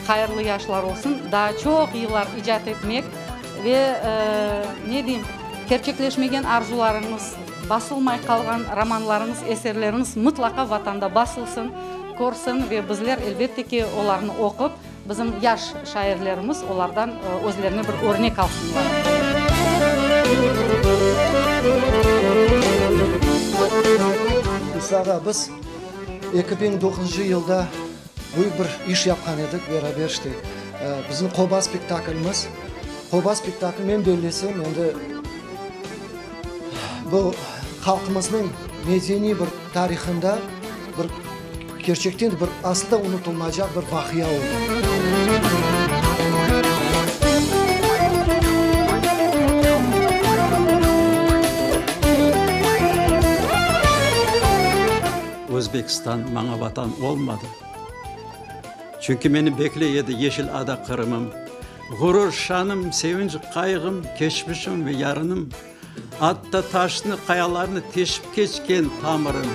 Hayırlı yaşlar olsun, daa çoq yıllar icat etmek ve, ne deyim, kerçekleşmegen arzularıñız, basılmay qalğan romanlarıñız, eserleriñiz mıtlaqa Vatanda basılsın, körsin ve bizler, elbette ki, olarnı oqup, bizim yaş şairlerimiz olardan özlerine bir örnek alsınlar. İsa ağa, biz 2009 yılda Büyük bir iş yapqan edik beraber işte. Bizim Qoba spektaklimiz. Qoba spektakli, men bellesem, endi bu halqımıznıñ medeniy bir tarihında bir kerçekten de bir aslı unutılmaycaq bir vaqia oldı. Özbekistan maña vatan olmadı. Çünki meni bekley edi yeşil ada Qırımım. Ğurur, şanım, sevinç, qayğım, keçmişim ve yarınım, atta taşnı, qayalarnı teşip keçken tamırım.